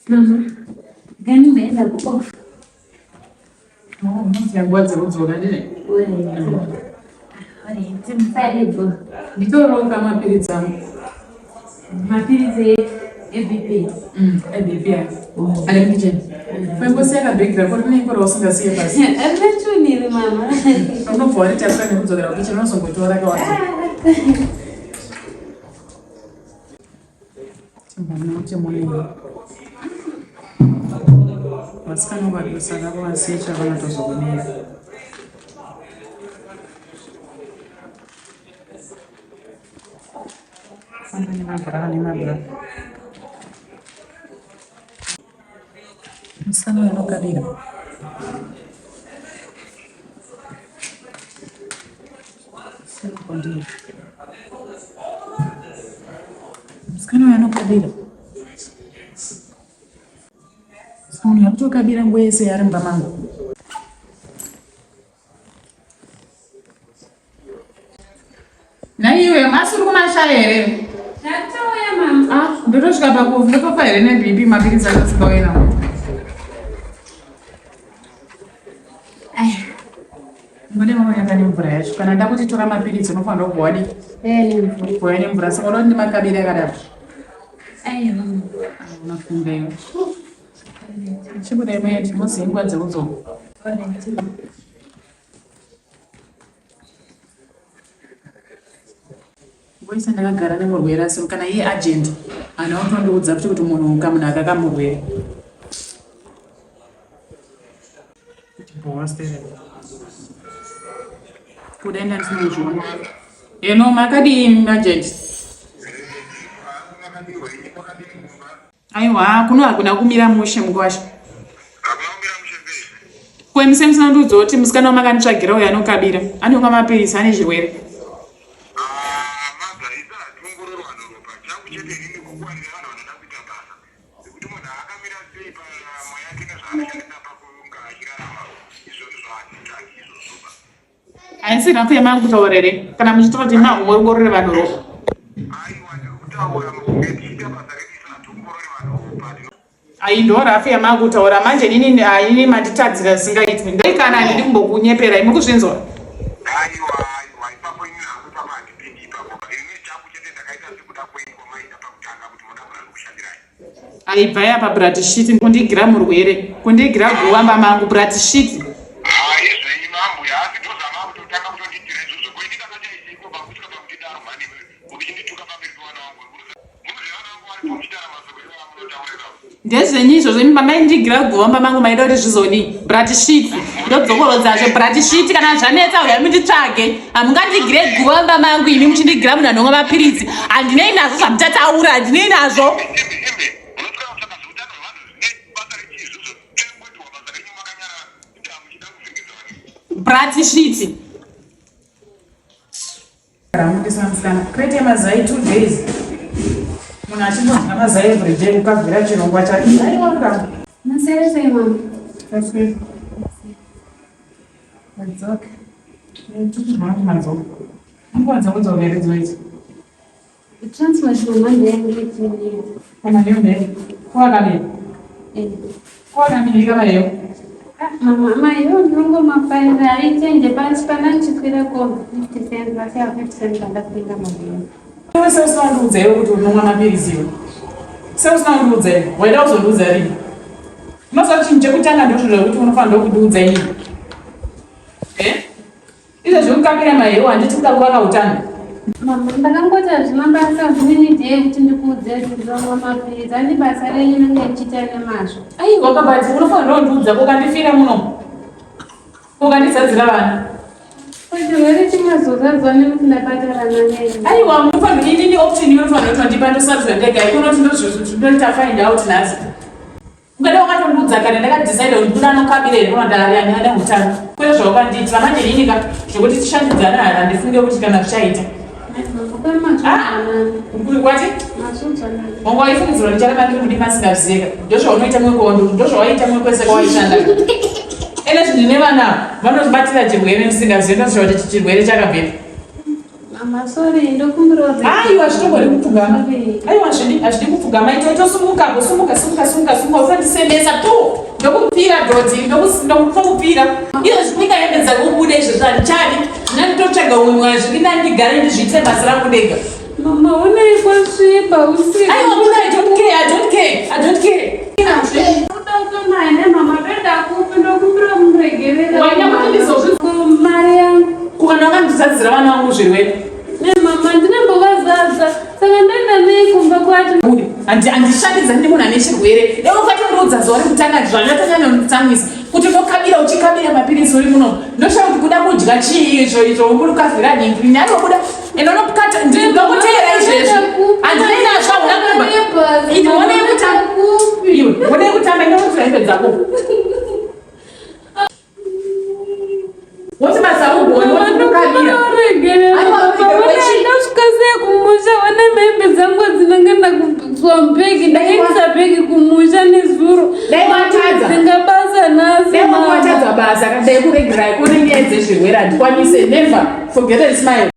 Mama, gani mbaenda kuoff. Nguva dzekudzoka ndine? Nditoroka mapiritsi angu. Mapiritsi eBP. EBP aya. Ari mukicheni. Fembosiya kabhegi rako rinenge rausingasiye pasi. Andachuniri mama. Unobva waritakura nekudzokera kukicheni unozongotora rakawanda. Vasikana ukadosa kako vasecha vanotozokunetsa. Famba nemabhura nemabhura. Musikana uyu anokabira. Musikana uyu anokabira. Munhu arikutokabira nguva yese yaari mumba mangu. Nhai iwe masi uri kumashaya here? Ndatouya mama. Ah, ndotosvika pakufu ndotofa here neBP mapiritsi akasingauye nawo. Ngode mama yaka nemvura yacho. Kana ndakuti tora mapiritsi unofanira kubva wadi. Eh, nemvura. Kuuya nemvura saka unoda kuti ndimakabire akadaro. Aiwa mama. Unofunga iwe. Chibuda imwe muzive nguva dzekudzoka. Alright. Voisa ndakagara nemurwere asi kana iye agent haana kutondiudza futi kuti munhu kamunhu aka kamurwere. Kuda enda ndinozviona. Hello, makadii agent? Aiwa, kuno hakuna kumira mushe mukwasha. Kwemise musina kundiudza kuti musikana wamakanditsvagira uyo anokabira, anonwa mapiritsi, ane chirwere. Haisi rafu yamanga kutaura here kana muchitaura kuti maongorore vanhu ropa? Ayi ndo rafu yamanga kutaura manje inini inini manditadzira zvisingaitwi. Ndai kana handidi kumbokunyeperai muri kuzvinzwa? Aibvai apa bratishiti kundigira murwere kundigira guva mba mangu bratishiti. Ndezvenyu izvozvo imi pamaindigira guva mba mangu maida kuti zvizodii bratishiti ndodzokorodzazve bratishiti kana zvanetsa uyai munditsvage hamungandigire guva mba mangu imi muchindigira munhu anomwa mapiritsi handinei nazvo zvamuchataura handinei nazvo. Bratishiti. Ramukisa musikana crate yemazai 2 days munhu achingodya mazai every day kukavhira chirongwa chake aiwa kuramba. Masere sei mama? Taswera. Madzoka. Tikuti madzoka. Nguva dzakudzoka here dzoidzi? Transport mama ndeyanga ichinetsa. Kana ndiyo ndeye. Kwakamira. Eh. Kwakamira kamayewo. Ah, mama, mayo ndinongomafarira aichenje pasi pana ndichikwira ko 50 cents vasiya 50 cents pandakutenga mayo. Iwe seusina kundiudza iwe kuti unomwa mapiritsi iwe. Seusina kundiudza iwe, waida kuzondiudza rini? Unoziva chinhu chekutanga ndozvo zvekuti unofanira kundiudza ini. Eh? Izvo zvekukapira mahewu handiti kuda kuvaka utano. Mama, ndakangoti hazvina basa zvine need yei kuti ndikuudze kuti ndinomwa mapiritsi ane basa renyu rinenge richiita nemazvo. Aiwa kabati unofanira kundiudza ko ukandifira muno. Ko ukandizadzira vana. Chirwere chinozozadzwa nekuti ndabata vana nei. Aiwa munofanira inini option inofanira kutondipa ndosarudza ndega ikona kuti ndozvinoita find out nhasi. Ungada wakatondiudza kare ndakadecide kuti ndoda anokabira here kana ndari ane hutano kwete zvaukandiitira manje inini ka zvekuti tishandidzane handifunge kuti kana zvichaita. Wati? Wanga waifungidzirwa ndicharamba ndiri mudima asingazvizive ka ndozvaunoita mwekondo ndozvawaita mwekwese kwawaishanda. Ene zvinhu nevana vanobatira chirwere ndisingazive ndoziva kuti chirwere chakabvepi. Mama, sorry, ndokumbira Aiwa, zvitongori kupfugama. Aiwa, hazvidi, hazvidi kupfugama. Ita itosumuka, sumuka, sumuka, sumuka, sumuka. Usandisemesa tu. Ndokupira dhodhi, ndokupira. Iyo zvikuita hembe dzako ubude izvezvi handichadi. Ndinototsvaga umwe mwana zviri nani ndigare ndizviitire basa rangu ndega. Mama, unai kwasviba usiku. Aiwa, buda, I don't care, I don't care, I don't care. Kuda mama, ndoenda kupi? Ndokumbira muregerera. Waida kuti ndizozvi- Mari yangu. Kukana wakandizadzira vana vangu zvirwere. Ne mama, ndinambovazadza. Saka ndoenda nei kumba kwacho? Bude, handishandidza ndi munhu ane chirwere. Dai ukatondiudza zuva rekutanga zvanyatanyanya kuti ndokabira uchikabira mapirisi uri muno. Ndoshaya kuti kuda kudya chii izvo izvo uri kukavhira nhingi. Ndinobuda ende unokata ndinokuteera izvezvi. Handinei nazvo hauna kumba. Indi wonei kutamba. Iwe, wonei kutamba ende hembe dzako. Woti basa ugoni woti kukabira. Ndasvika sei kumusha? One hembe dzangu dzinenge ndakutswa mubhegi, ndakaendesa bhegi kumusha nezuro. Dai watadza. Dzingabasa nhasi. Dai mama. watadza basa dai kuregerai kune nyaya dzezvirwere handikwanise. Never forget and smile.